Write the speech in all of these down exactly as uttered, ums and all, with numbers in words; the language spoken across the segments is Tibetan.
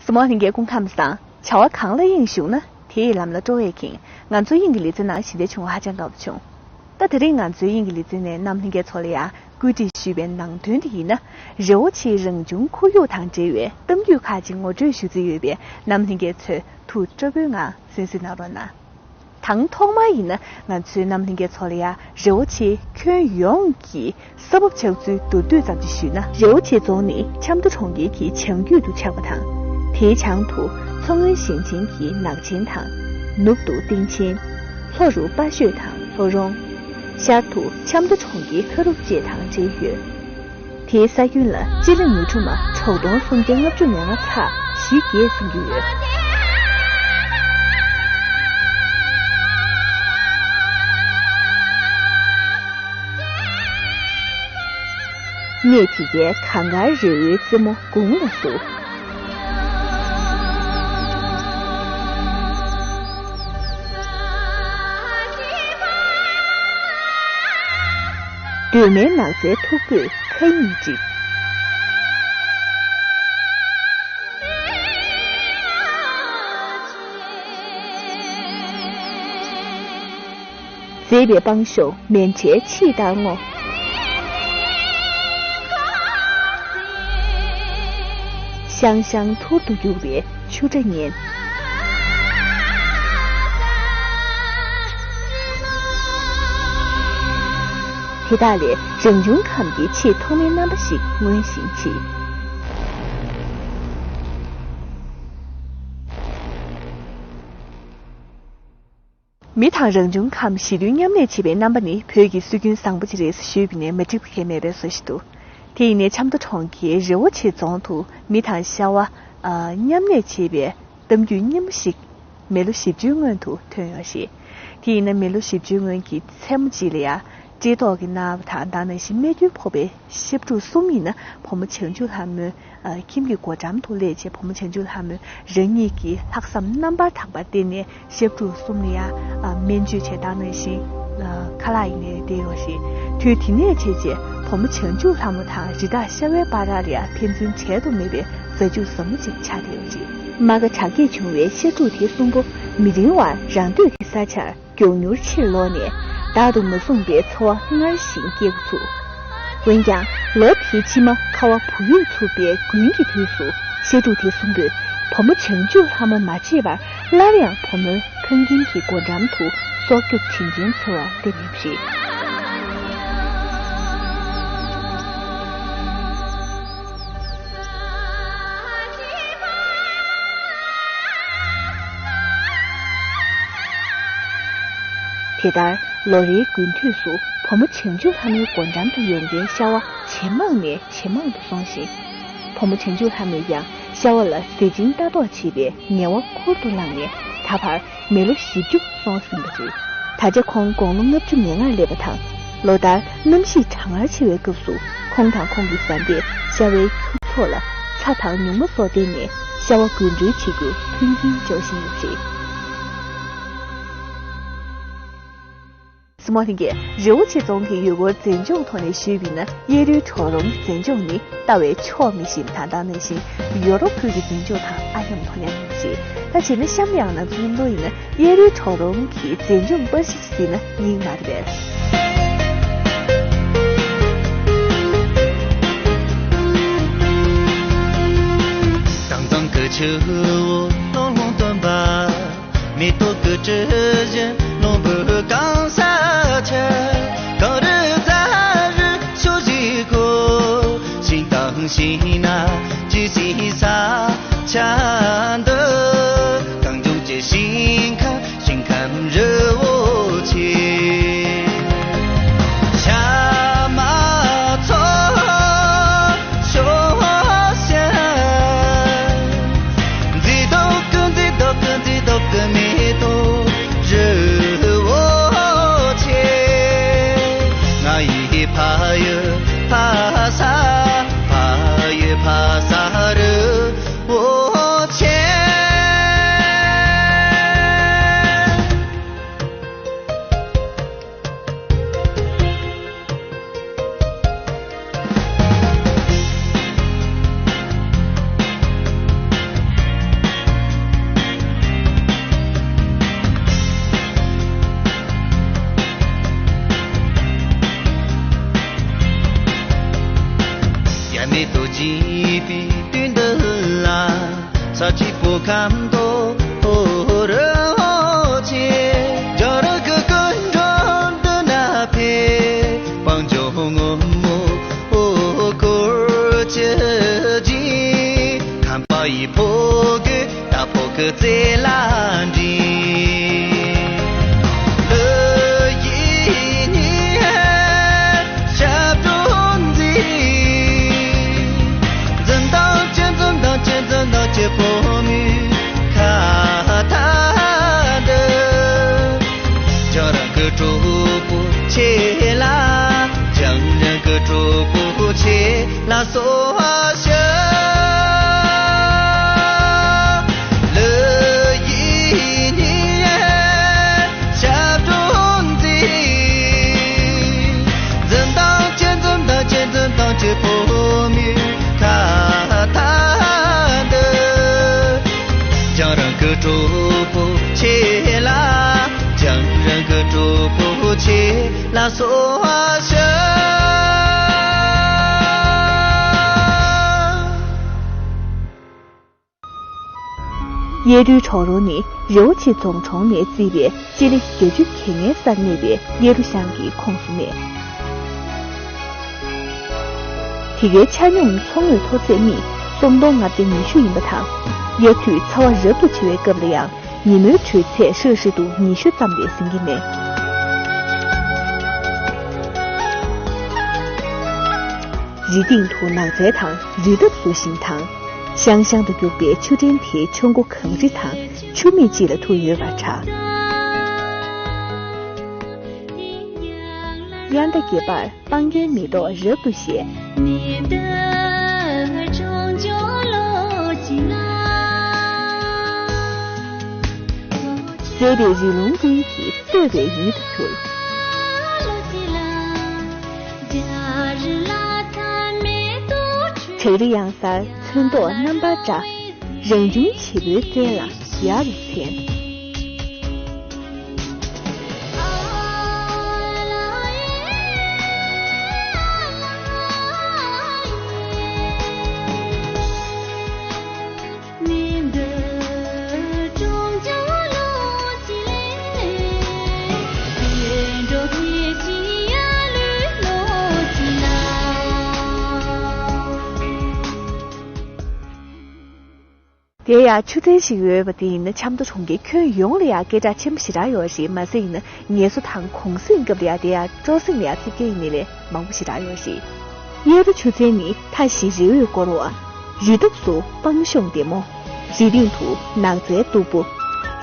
གཟིགས་མོ་ལྷན་རྒྱས་སྐུ་ཁམས་བཟང་། བྱ་བ་གང་ལ་དབྱིངས་ཞུགས་ན་དེ་ཡི་ལམ་ལ་སྤྲོ་བས་ཁེངས། ང་ཚོའི་དབྱིངས་ཀྱི་ལེ་ཚན་ནང་ཞལ་འདེབས་བྱུང་བ་ཧ་ཅང་དགའ་པོ་བྱུང་། ད་དེ་རིང་ང་ཚོའི་དབྱིངས་ཀྱི་ལེ་ཚན་ནས་གནམ་ལྷན་རྒྱས་ཚོ་ལ་ཡང་བཀོད་སྒྲིག་ཞུས་པའི་ནང་དོན་དེ་ཡིན་ན། རི་བོ་ཆེའི་རང་བྱུང་ཁོར་ཡུག་དང་འབྲེལ་བའི་གཏམ་རྒྱུད་ཁག་ཅིག་ངོ་སྤྲོད་ཞུ་རྩིས་ཡོད་པས། གནམ་ལྷན་རྒྱས་ཚོས་ཐུགས་སྤྲོ་པོའི་ངང་གསན་གཟིགས་གནང་རོགས་གནང་། དང་ཐོག་མ་ཡིན་ན། ང་ཚོའི་གནམ་ལྷན་རྒྱས་ཚོ་ལ་ཡང་རི་བོ་ཆེའི་ཁྱོན་ཡོངས་ཀྱི་ས་བབ་ཆགས་ཚུལ་མདོར་བསྡུས་ཙམ་ཞིག་ཞུས་ན། རི་བོ་ཆེ་རྫོང་ནི་ཆབ་མདོ་གྲོང་ཁྱེར་གྱི་བྱང་རྒྱུད་དུ་ཆགས་པ་དང་། དེའི་བྱང་དུ་མཚོ་སྔོན་ཞིང་ཆེན་གྱི་ནག་ཆེན་དང་། ནུབ་ཏུ་སྟེང་ཆེན། ལྷོ་རུ་དཔའ་ཤོད་དང་ལྷོ་རོང་། ཤར་དུ་ཆབ་མདོ་གྲོང་ཁྱེར་ཁ་རུབ་བཅས་དང་འབྲེལ་ཡོད། དེའི་ས་ཁྱོན་ལ་སྤྱི་ལེ་ཉི་ཁྲི་མ་དྲུག་སྟོང་སུམ་བརྒྱ་ལྔ་བཅུ་ང་ལྔ་ཚེག་བཞི་བརྒྱད་ཟིན་གྱི་ཡོད། གནས་དེ་གའི་གངས་དཀར་རི་བོའི་རྩེ་མོ་དགུང་ལ་ཟུག། གདོད་མའི་ནགས་ཚལ་མཐུག་པོས་མཁའ་དབྱིངས་བསྒྲིབས། མཛེས་པའི་སྤང་གཤོག་མལ་ཁྲིའི་ཕྱིས་བཏང་ངོ་། ཤང་ཤང་ཐུར་དུ་རྒྱུག་པའི་ཆུ་སྒྲ་སྙན། དེ་དག་ལས་རང་བྱུང་ཁམས་ཀྱི་ཆེས་ཐོག་མའི་རྣམ་པ་ཞིག་མངོན་བཞིན་མཆིས། མི་དང་རང་བྱུང་ཁམས་ཞི་དུལ་མཉམ་གནས་བྱེད་པའི་རྣམ་པ་ནི་བོད་ཀྱི་སྲོལ་རྒྱུན་བཟང་པོ་ཅིག་རེད་ཟེར་ཞུས་པ་ནས་མ་འགྲིག་པ་གང་ཡང་མེད་པའི་བཟོ་ཞིག་འདུག་དེ་ཡིན་ནའི་ཆབ་མདོ་གྲོང་ཁྱེར་རི་བོ་ཆེ་རྫོང་དུ་མི་དང་ཤ་བ་ཨ་མཉམ་གནས་བྱེད་པའི་གཏམ་རྒྱུད་སྙན་མོ་ཞིག་མི་ལོ་བཞི་བཅུའི་སྔོན་དུ་ཐོན་ཡོད་རེད། དེ་ཡིན་ན་མི་ལོ་བཞི་བཅུའི་སྔོན་གྱི་མཚན་མོ་གཅིག་ལ་ཡང་བཀྲེས་ལྟོགས་ཀྱིས་མནར་བ་དང་། ད་ནང་བཞིན་རྨས་སྐྱོན་ཕོག་པའི་གཤེགས་ཕྲུག་གསུམ་ཡིན་ན་བུ་མོ་བྱང་ཆུབ་ལྷ་མོའི་ཨ་ཁྱིམ་གྱི་སྒོ་འགྲམ་དུ་སླེབས་བྱས། བུ་མོ་བྱང་ཆུབ་ལྷ་མོས་རང་ཉིད་ཀྱི་ལྷག་བསམ་རྣམ་པར་དག་པར་བརྟེན་ནས་གཤེགས་ཕྲུག་གསུམ་ལ་ཡང་ཨ་སྨན་བཅོས་བྱས། ད་ནང་བཞིན་ཨ་ཁ་ལག་ཡིན་ནའི་སྟེར་ཡོད་རེད། དུས་དེ་ནས་བྱས་རྗེས་བུ་མོ་བྱང་ཆུབ་ལྷ་མོ་དང་རི་དྭགས་ཤ་བའི་བར་ལ་ཡང་ཕན་ཚུན་བྲལ་དུ་མེད་པའི་མཛའ་གཅུགས་ཟབ་མོ་ཅིག་ཆགས་བསྡད་ཡོད་རེད། རྨ་ཁ་དྲག་སྐྱེད་བྱུང་བའི་གཤེགས་ཕྲུག་དེ་གསུམ་པོ་མི་རིང་བར་རང་སྡོད་ཀྱི་ས་ཆར་མགྱོགས་མྱུར་ཕྱིར་ལོག་ནས། བདག་ཏུ་མ་བཟུང་པའི་འཚོ་བ་སྔར་བཞིན་སྐྱེལ་འགོ་ཚུགས། འོན་ཀྱང་ལོ་དེའི་ཕྱི་མ་ཁ་བ་བུ་ཡུག་འཚུབ་པའི་དགུན་གྱི་དུས་སུ་གཤེགས་ཕྲུག་དེ་གསུམ་པོས་བུ་མོ་བྱང་ཆུབ་ལྷ་མོ་མ་བརྗེད་པར་སླར་ཡང་བུ་མོའི་ཁང་ཁྱིམ་གྱི་སྒོ་འགྲམ་དུ་སྲོག་སྐྱོབ་བྱིན་ཅན་འཚོལ་བར་སླེབས་ཡོད་པ་རེད། དེ་ལྟར་ལོ་རེའི་དགུན་དུས་སུ་བུ་མོ་བྱང་ཆུབ་ལྷ་མོའི་སྒོ་འགྲམ་དུ་ཡོང་མཁན་ཤ་བ་ཇེ་མང་ནས་ཇེ་མང་དུ་སོང་ཞིང་། བུ་མོ་བྱང་ཆུབ་ལྷ་མོས་ཀྱང་ཤ་བ་ལ་ཟས་སྦྱིན་ལྟ་རྟོག་བྱེད་པའི་ངལ་བ་ཁུར་དུ་བླངས་ནས། ད་བར་མི་ལོ་བཞི་བཅུ་སོང་ཟིན་པ་རེད། ད་ཆ་ཁོང་དགུང་ལོ་ལྔ་བཅུ་ང་ལྔར་སླེབས་པ་དང་། ལོ་ལྟར་གནམ་གཤིས་གྲང་ངར་ཆེ་བའི་སྐབས་སུ་ཁོང་དང་ཁོང་གི་བཟའ་ཟླས་ཤ་བའི་ཁྱུ་ཚོགས་ལ་ཚྭ་དང་ཉུང་མ་སོགས་བསྟན་ནས་ཤ་བ་དགུན་སྒྲོལ་བྱེད་རྒྱུར་མཐུན་རྐྱེན་སྦྱོར་བཞིན་ཡོད་པ་རེད། གཟིགས་མོ་ལྷན་རྒྱས། རི་བོ་ཆེ་རྫོང་གི་ཡུལ་སྐོར་མཛེས་ལྗོངས་ཐོག་ནས་ཞུས་པ་ཡིན་ན། གཡས་རུའི་གྲོག་རོང་གི་མཛེས་ལྗོངས་ནི་ལྟ་བས་ཆོག་མི་ཤེས་པ་དང་། ད་ནང་བཞིན་ཡོ་རོབ་ཁུལ་གྱི་མཛེས་ལྗོངས་དང་ཨ་མྱེས་མཐོང་ཡག་ཡོད་པ་རེད། ད་བྱས་ན་གཤམ་ལ་ཡང་ང་ཚོ་མཉམ་དུ་ཡིན་ན་གཡས་རུའི་གྲོག་རོང་གི་མཛེས་ལྗོངས་པར་ཤིང་ཞིག་གཟིགས་ན་སྙིང་མ་རེ་བས། དྭངས་གཙང་གི་ཆུ་བོ་ཀློང་ཀློང་སྟོན་པ། མེ་ཏོག་གི་དྲི་བཞིན་རླུང་བུས་གང་ས་ཁྱབ། གངས་རི་རྫ་རི་ཕྱོགས་བཞི་བསྐོར། ཞིང་དང་ཞིང་ན་ཇི་སྲིད་ས་ཆ་འདི། གངས་ལྗོངས་ཀྱི་ཞིང་ཁམས་ཞིང་ཁམས་རི་བོ་ཆེ། ཤ་མ་ཚོ་ཤོ་ཤ། མཛེས་སྡུག་གི་མཛེས་སྡུག་གི་མཛེས་སྡུག་གི་མེ་ཏོག་རི་བོ་ཆེ། ང་ཡི་ཕ་ཡུལ་ཕ་ས། ཕ་ཡུལ་ཕ་ས་རི་བོ་ཆེ། ས་གཅིག་པོ་ཁམ་དོ་ཧོ་རི་ཧོ་ཆེ། རྒྱང་རིང་གི་སྐུ་མགྲོན་འདི་ན་ཕེབས། སྤང་ལྗོངས་སྔོན་མོ་ཧོ་སྐོར་གྱི་རྗེས། ཁམས་པ་ཡི་ཕོ་རྒོད་ད་ཕོ་གི་རྩེ་ལ་འདྲེས། ལི་ཡི་ཉི་ཧེ་ཞབས་བྲོ་མཛད། འཛུམ་མདངས་ཅན་འཛུམ་མདངས་ཅན་འཛུམ་མདངས་ཅན་བུ་མོའི་ཁ་བཏགས་འདི། རྒྱང་རིང་གི་གྲོགས་པོ་ཁྱེད་ལ། རྒྱང་རིང་གི་གྲོགས་པོ་ཁྱེད་ལ་གསོལ་བ་ཞུ། ལི་ཡི་ཉི་ཧེ་ཞབས་བྲོ་མཛད། འཛུམ་མདངས་ཅན་འཛུམ་མདངས་ཅན་འཛུམ་མདངས་ཅན་བུ་མོའི་ཁ་བཏགས་འདི། རྒྱང་རིང་གི་གྲོགས་པོ་ཁྱེད་ལ། རྒྱང་རིང་གི་གྲོགས་པོ་ཁྱེད་ལ་གསོལ་བ་ཞུ། གཡས་རུའི་གྲོག་རོང་ནི་རི་བོ་ཆེ་རྫོང་གྲོང་ནས་བརྩིས་པའི་སྤྱི་ལེ་བརྒྱད་ཅུ་གྱ་ལྔའི་སར་གནས་པའི་གཡས་རུ་ཤང་གི་ཁོངས་སུ་གནས། དེ་གའི་ཆ་སྙོམས་མཚོ་ངོས་མཐོ་ཚད་སྨི་སུམ་སྟོང་ལྔ་བརྒྱ་ཉི་ཤུ་ཡིན་པ་དང་། དབྱར་དུས་ཚ་བ་རབ་ཏུ་ཆེ་བའི་སྐབས་ལ་ཡང་ཉིན་མོའི་དྲོད་ཚད་སེལ་སི་ཡུ་སི་ཉི་ཤུ་ཙམ་ལས་ཟིན་གྱི་མེད། རི་སྟེང་དུ་ནགས་ཚལ་དང་རི་འདབས་སུ་ཞིང་དང་། ཤང་ཤང་དུ་རྒྱུག་པའི་ཆུ་ཕྲན་དེའི་ཆུ་མགོ་གངས་རི་དང་ཆུ་མིག་ཅིག་ལ་ཐུག་ཡོད་པར་གྲགས། དབྱར་ཟླ་བརྒྱད་པར་སྤང་རྒན་མེ་ཏོག་རབ་ཏུ་བཞད། སད་པའི་རི་ལུང་ཀུན་གྱིས་བསྟོད་པའི་ཡུལ་དུ་གྱུར། བྲག་རི་གཡང་གཟར་ཚོན་མདོག་རྣམ་པར་བཀྲ། རང་བྱུང་བྱེད་པོའི་རྩལ་ལ་ཡ་རུ་འཚེར། དེ་ཡང་ཆུ་ཚན་ཞིག་ཡོད་པ་དེ་ཡིན་ན་ཆབ་མདོ་གྲོང་ཁྱེར་ཁྱོན་ཡོངས་ལ་ཡང་སྐད་གྲགས་ཆེན་པོ་ཞེ་དྲག་ཡོད་རེད། མ་ཟད་ཡིན་ན་ངལ་གསོ་དང་གུང་གསེང་སྐབས་ལ་ཡང་དེ་ཡང་སྤྲོ་གསེང་ལ་ཡང་ཕེབས་མཁན་ཡིན་ནའི་ལས་མང་པོ་ཞེ་དྲག་ཡོད་རེད། གཡས་རུ་ཆུ་ཚན་ནི་མཐའ་བཞི་རི་བོས་བསྐོར་བ། རི་འདབས་སུ་སྤང་གཤོངས་ལྡེ་མོ། རི་སྟེང་དུ་ནགས་ཚལ་སྟུག་པོ།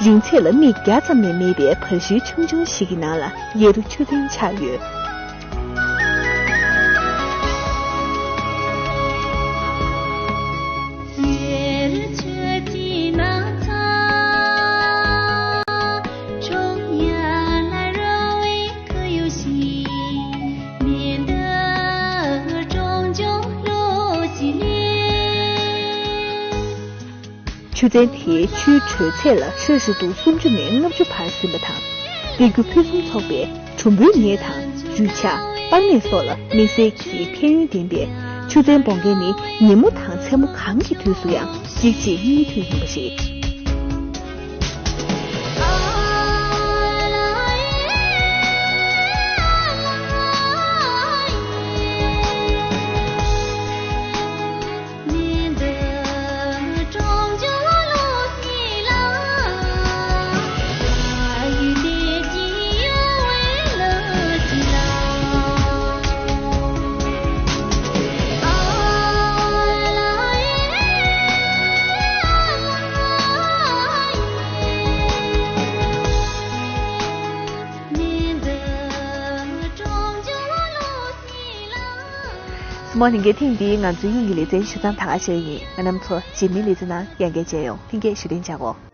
རིང་ཚད་ལ་སྨི་བརྒྱ་ཙམ་ལས་མེད་པའི་བར་ཤུལ་ཆུང་ཆུང་ཞིག་གི་ནང་ལ་གཡས་རུ་ཆུ་ཚན་ཆགས་ཡོད། ཆུ་ཚན་དེའི་ཆུའི་དྲོད་ཚད་ལ་ཧྲིལ་ཧྲིལ་དུ་སུམ་ཅུ་ནས་ལྔ་བཅུ་བར་ཟིན་པ་དང་། སྟེགས་རྒྱུ་ཕུན་སུམ་ཚོགས་པའི་གྲུམ་བུའི་ནས་དང་རུས་ཆག་པགས་ནད་སོགས་ལ་དམིགས་བསལ་གྱི་ཕན་ཡོན་ལྡན་པས་ཆུ་ཚན་སྤོང་མཁན་ནི་ཉིན་མོ་དང་མཚན་མོ་གང་གི་དུས་སུ་ཡང་གཅིག་རྗེས་གཉིས་མཐུད་ཡིན་པ་རེད། གཟིགས་མོ་བ། ལྷན་རྒྱས། ཐེངས་འདིའི་ང་ཚོའི་དབྱིན་ཇིའི་ལེ་ཚན་ཞུ་མཚམས་ད་ག་བྱས་ཡིན། ང་རྣམ་ཚོ་རྗེས་མའི་ལེ་ཚན་ནང་ཡང་བསྐྱར་མཇལ་ཡོང་། ལྷན་རྒྱས་བཞུགས་གདན་འཇགས་གོ།